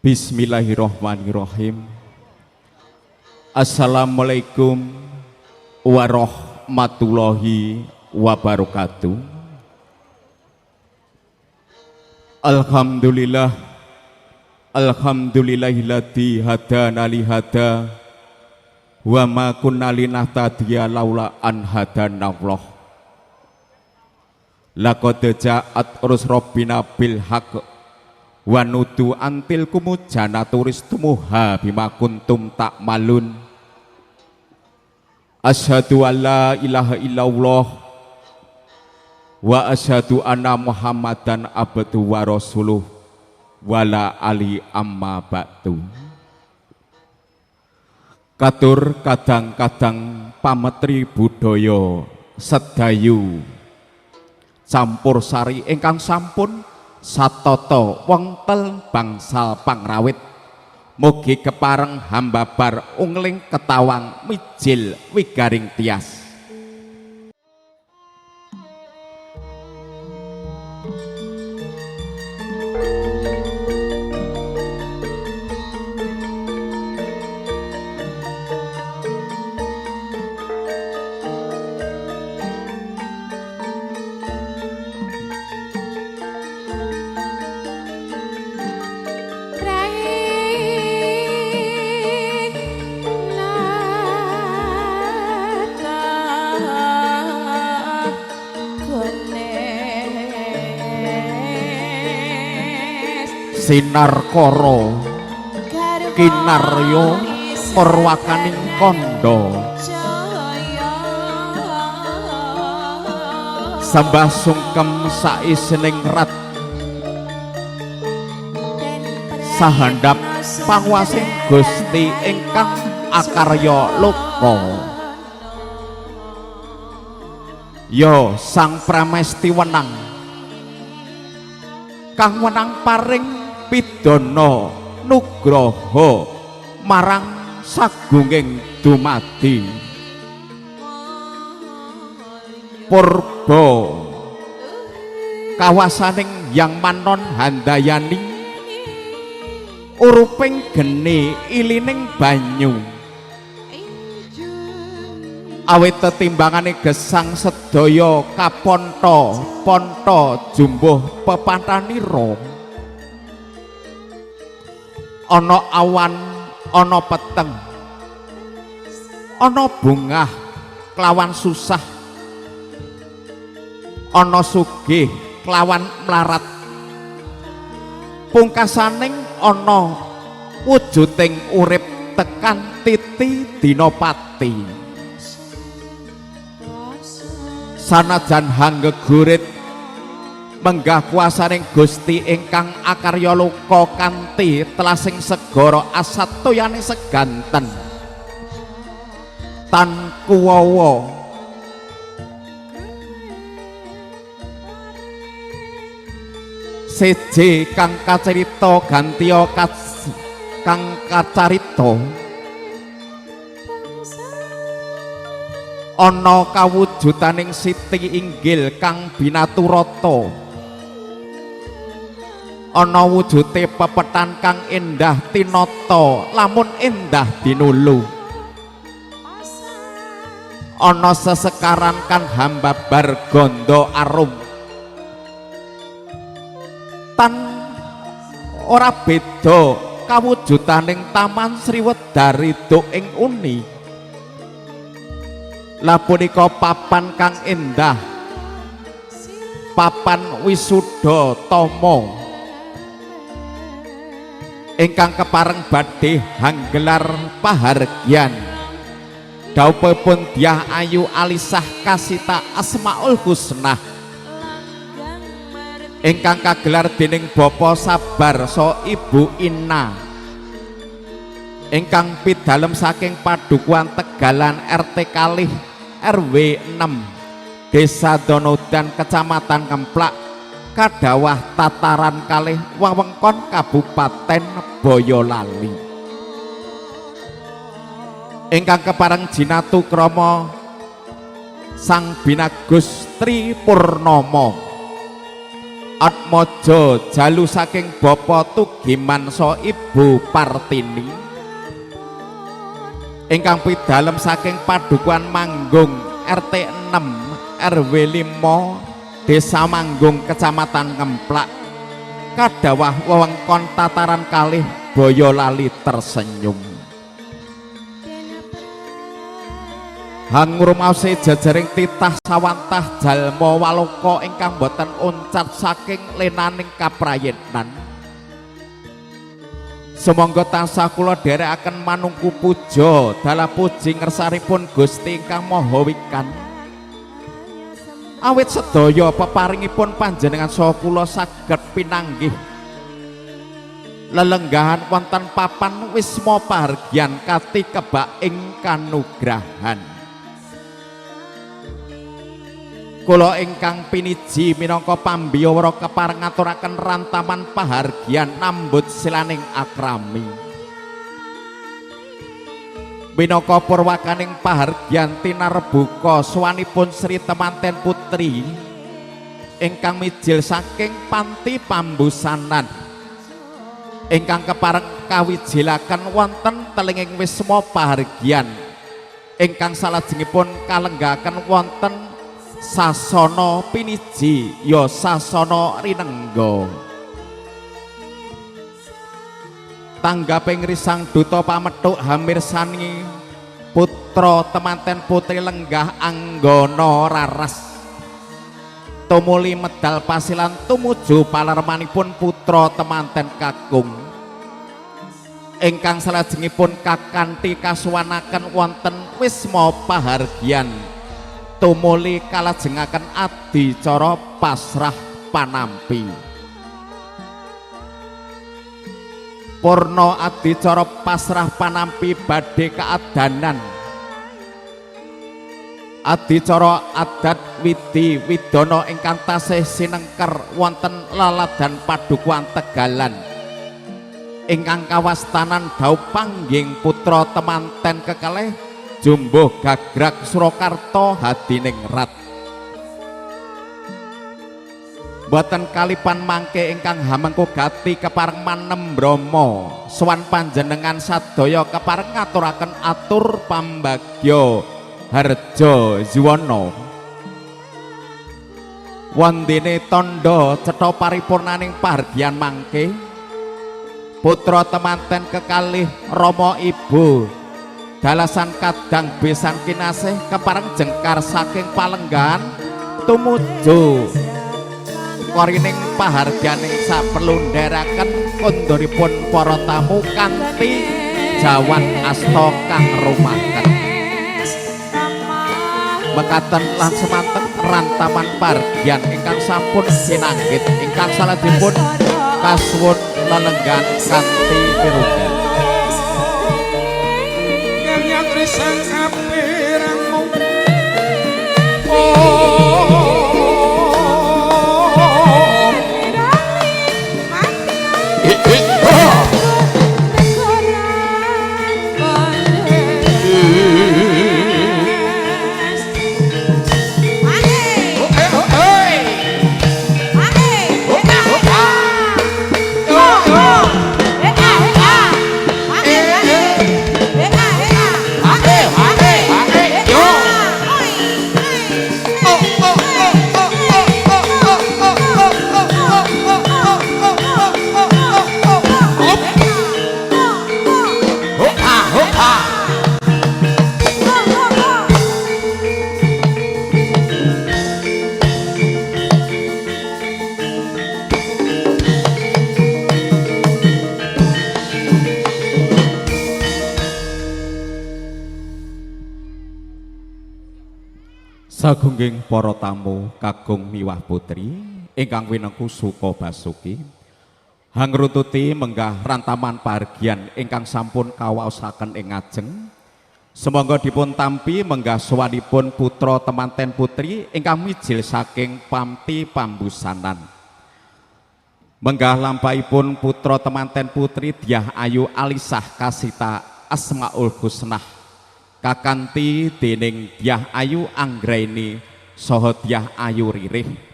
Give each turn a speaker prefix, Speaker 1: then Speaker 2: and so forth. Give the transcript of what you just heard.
Speaker 1: Bismillahirrahmanirrahim. Assalamualaikum warahmatullahi wabarakatuh. Alhamdulillah, alhamdulillahilladzi hadana li hada wa ma kunna linahtadiya laula an hadanallah. Laqad ja'at rusul rabbina bil haqq wa nudu antil kumu janaturistumuha bima kuntum ta'malun. Asyhadu an la ilaha illallah wa asyhadu anna Muhammadan abduhu wa rasuluh wala ali amma ba'du. Katur kadang-kadang pametri budaya sedayu campur sari ingkang sampun satata wonten bangsal pangrawit, mugi kepareng hambabar ungling ketawang mijil wigaring tias. Sinar koro kinaryo perwakaning kondo, sembah sungkem saisining rat sahandap panguwasing Gusti ingkang akarya loka. Ya Sang Pramesti wenang kang wenang paring pidana nugraha marang sagunging dumadi purba kawasaning Yang Manon Handayani uruping geni ilining banyu awit tetimbangane gesang sedaya kaponto ponto jumbuh pepantanira. Ana awan, ana peteng, ana bungah kelawan susah, ana sugih kelawan mlarat, pungkasaning ana wujuding urip tekan titi dina pati. Sanajan hanggegurit menggah kuasaning Gusti ingkang akarya loka kanthi telasing segara asatoyane seganten tan kuwawa seje kang kacarita gantiya kang kacarita ana kawujutaning siti inggil kang binaturata, ana wujute pepetan kang endah tinata lamun endah dinulu, ana sesekaran kang hambabar ganda arum tan ora beda kawujutaning Taman Sriwedari duk ing uni. Lah punika papan kang endah, papan wisuda tama ingkang kepareng badhe hanggelar pahargyan dhawuhipun Dyah Ayu Alisah Kasita Asmaul Husnah ingkang kagelar dening Bapak Sabar saha Ibu Ina ingkang pidalem saking Padukuhan Tegalan RT kalih RW 6 Desa Donodan Kecamatan Ngemplak Kadawah Tataran kalih wewengkon Kabupaten Boyolali ingkang kepareng jinatu krama Sang Binagus Tri Purnomo. Atmaja jalu saking Bapa Tugiman saha Ibu Partini ingkang pidalem saking Padukuhan Manggung RT 6 RW 5 Desa Manggung Kecamatan Ngemplak kadhawah wewengkon tataran kalih Boyolali tersenyum. Hangrumaose jejering titah sawantah jalma waloka ingkang boten oncat saking lenaning kaprayitnan. Sumangga tansah kula dherekaken manungku puja dalah puji ngersanipun Gusti ingkang Maha Wikan. Awit sedaya peparingipun panjenengan saha kula saged pinanggih lelenggahan wonten papan wisma pahargyan kati kebak ing kanugrahan. Kula ingkang piniji minangka pambiyawara kepareng ngaturaken rantaman pahargyan nambut silaning akrami. Minangka purwakaning pahargyan tinarbuka sowanipun Sri Temanten Putri ingkang mijil saking panti pambusanan ingkang kepareng kawijilaken wonten telinging wisma pahargyan ingkang salajengipun kalenggahaken wonten sasana piniji ya sasana rinengga. Tanggaping risang duta pamethuk hamirsani putra temanten putri lenggah anggana raras tumuli medal pasilan tumuju palermanipun putra temanten kakung ingkang salajengipun kakanthi kasuwanaken wonten wisma pahargyan tumuli kalajengaken adicara pasrah panampi. Purna adicara pasrah panampi badhe kaadanan adicara adat widi widana ingkang tasih sinengker wonten laladan padukuhan Tegalan ingkang kawastanan dhaup pangging putra temanten kekalih Jumbuh Gagrag Surakarta Hadiningrat. Boten kalipan mangke ingkang hamengku gati kepareng manem brama sowan panjenengan sadaya kepareng ngaturaken atur pambagya harja juwana. Wondene tandha cetha paripurnaning pahargyan mangke putra temanten kekalih rama ibu dalasan kadang besan kinasih kepareng jengkar saking palenggahan tumuju korining pahargyaning saperlu ndherekaken kondoripun para tamu kanthi jawan asta kang rumaken. Mekaten lan semanten rantaman pahargyan ingkang sampun sinanggit ingkang salajengipun kasuwun lelenggan kanthi pirugan. Sagungging para tamu kakung miwah putri ingkang winengku Suka Basuki hangrututi menggah rantaman pahargyan ingkang sampun kawaosaken ing ngajeng. Sumangga dipun tampi menggah sowanipun putra temanten putri ingkang mijil saking panti pambusanan. Menggah lampahipun putra temanten putri Dyah Ayu Alisah Kasita Asmaul Husnah kakanti dening Dyah Ayu Anggraini saha Dyah Ayu Ririh.